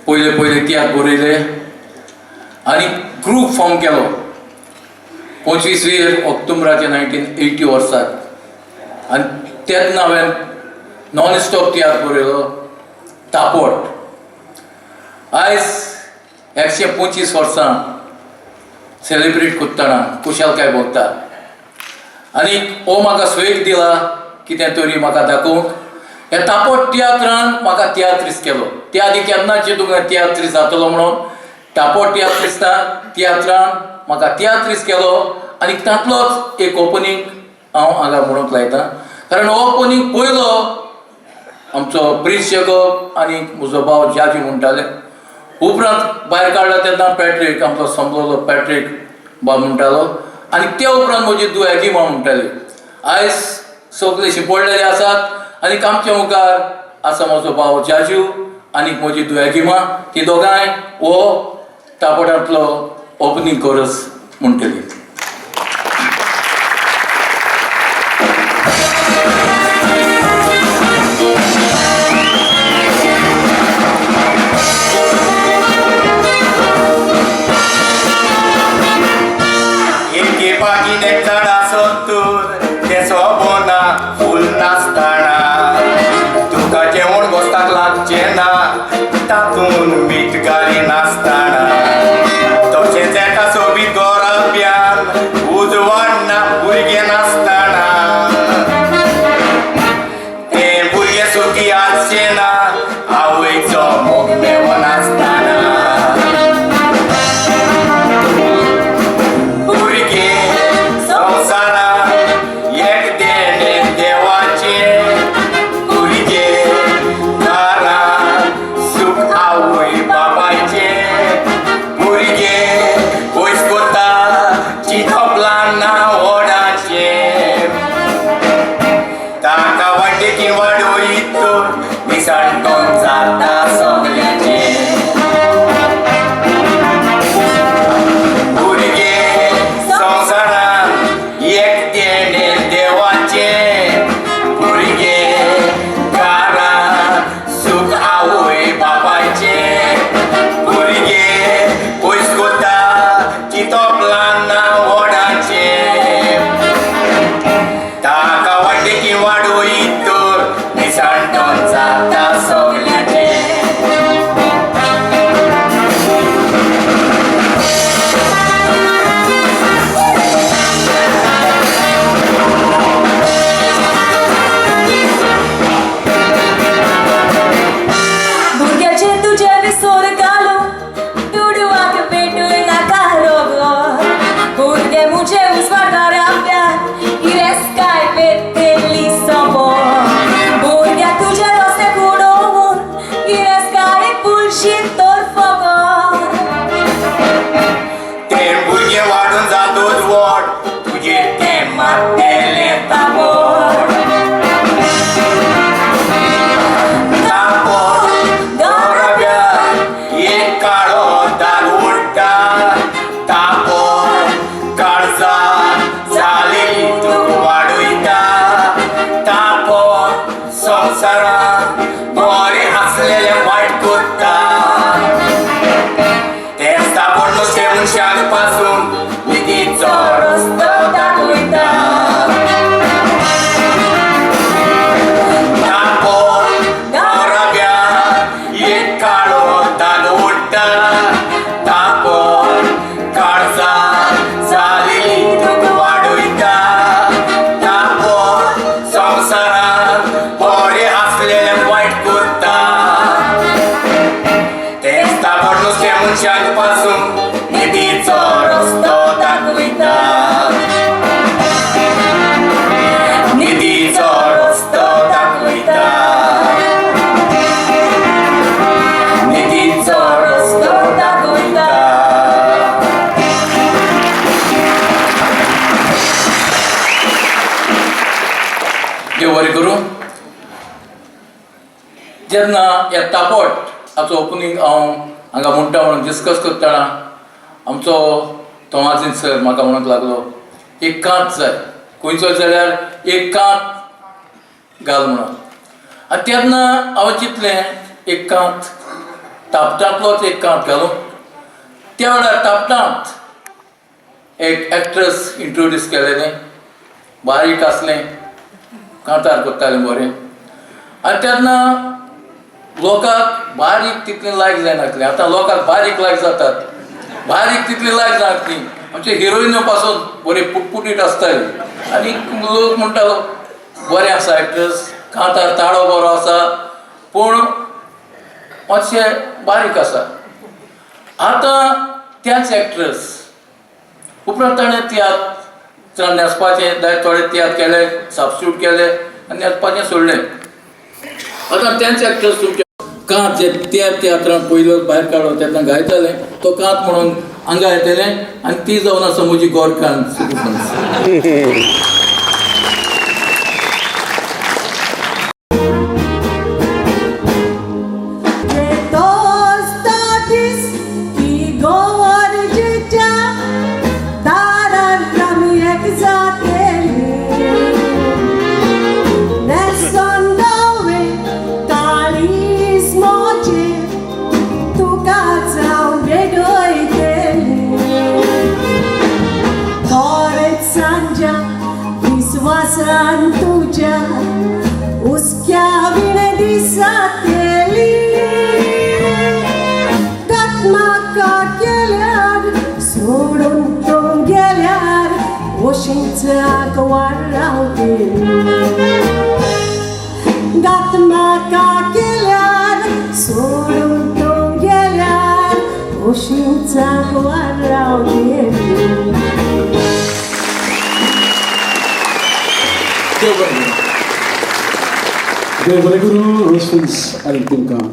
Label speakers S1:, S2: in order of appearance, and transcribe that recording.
S1: पयले पयले तियात्र बरयले आनी ग्रूप फॉर्म केलो 25 ऑक्टोबराचे 1980 वर्साक. आनी तेन्ना हांवें नॉन स्टॉप तियात्र बरयलो तापोट. आयज 125 वर्सां सेलिब्रेट करतना खुशालकाय भोगता आनी हो म्हाका सुवेक दिला कितें तरी म्हाका दाखोवंक. ह्या तापोट तियात्रान म्हाका तियात्रीस केलो. त्या आदी केन्ना चिंतूंक ना तियात्रीस जातलो म्हणून. तापोट तियात्रान म्हाका तियात्रीस केलो आनी तातलोच एक ओपनींग हांव हांगा म्हणूंक लायता, कारण हो ओपनींग पयलो आमचो प्रिन्स जेकोब आनी म्हजो भाव जाजू म्हणटाले. उपरांत भायर काडला तेन्ना पॅट्रीक, आमचो समजलो पॅट्रीक बाब म्हणटालो आनी त्या उपरांत म्हजी दुयेगी मा म्हणटाली. आयज सगळे शिंपडलेले आसात आनी आमच्या मुखार आसा म्हजो भाव जाजू आनी म्हजी दुयेगी मा. ती दोगांय हो तापोटांतलो ओपनींग कोरस म्हणटली.
S2: एके बागीने झाडा सोदून ते सोबोना फूल नासतना तुका जेवण गोस्ताक लागचें ना तातूंत मीठ घाली नासतना तशेंच एका सोबीत गोरब्यान उजवाड ना भुरगें नासतना तें भुरगें सुखी आसचें ना आवयचो मोग मेवनासतना. भुरगें संवसारांत एक देणें देवाचें, भुरगें घरांत सूख आवय बापायचें, भुरगें पयस कोता चिंतप ना व्हडाचें, ताका वाटेकी वाडयत तर निसणटोन जाता सगल्याचें. भुरगें संवसारांत एक देणें देवाचें, भुरगें घरांत सूख आवय बापायचें, भुरगें पयस कोता चिंतप ना व्हडाचें, ताका वाटेकी वाडयत तर निसणटोन जाता सगल्याचें.
S3: भुरग्याचे तुजे विसर घालू दुडवाक पेटूय नाका रोगो. भुरगे मुझे उजवाड घराब्यान गिरेस्काय पेटली सोबो. भुरग्या तुजे रस्ते उडोवन गिरेस्काय पुलशी तर फोगो.
S2: तें भुरगें वाडून जातूच व्हड तुजेर तें मारतेलें तापोट. तापोट गोरब्याक एक काळो दाग उडटा, तापोट काळजाक जालेली तूं वाडयता, तापोट संवसारांत बरें आसलेलें वायट करता, तेंच तापोट नुस्तें मनशाक पासून नितीचो रस्तो दाखयता. तापोट गोरब्याक एक काळो दाग उडटा, तापोट काळजाक जालेली तूं वाडयता, तापोट संवसारांत बरें आसलेलें वायट करता, तेंच तापोट नुस्तें मनशाक पासून नितीचो रस्तो दाखयता, नितीचो रस्तो दाखयता, नितीचो रस्तो दाखयता.
S1: देव बरें करूं. जेन्ना ह्या तापोट हाचो ओपनींग हांव हांगा म्हणटा म्हणून डिस्कस करतना आमचो तोमाजीन सर म्हाका म्हणूंक लागलो, एक कांत जाय खंयचो जाल्यार एक कांत घाल म्हणून. आनी तेन्ना हांवें चिंतलें एक कांत तापटांतलोच एक कांत घालूं. त्या वेळार तापटांत एक एक्ट्रस इंट्रोड्यूस केलेलें, बारीक आसलें, कांतार करतालें बरें. आनी तेन्ना लोकांक बारीक तितलें लायक जायनासलें. आतां लोकांक बारीक लायक जातात, बारीक तितली लायक जानासली. आमचे हिरोइनो पासून बरी पुटपुटीत आसताली आनी लोक म्हणटालो बरें आसा एक्ट्रस, कांतार ताळो बरो आसा, पूण मातशें बारीक आसा. आतां त्याच एक्ट्रस उपरांत ताणें तियात्र न्हेसपाचें जाय थोडे तियात्र केले, सबस्टिट्यूट केले आनी न्हेसपाचें सोडलें. आतां तेंच एक्ट्रस तुमच्या कांत जे त्या तियात्रान पयलो भायर काडलो तेन्ना गायतालें तो कांत म्हणून हांगा येतलें आनी ती जावन आसा म्हजी गोरकान.
S4: विश्वासान तुज्या उसक्या विणे दिसातेली गात म्हाका केल्यार सोडून तूं गेल्यार वशींचाक वार रावतेली. गात म्हाका केल्यार सोडून तूं गेल्यार वशींचाक वार रावतेली.
S1: देव बरें करूं.
S5: देव बरें करूं, रोजफिन्स आनी तुमकां.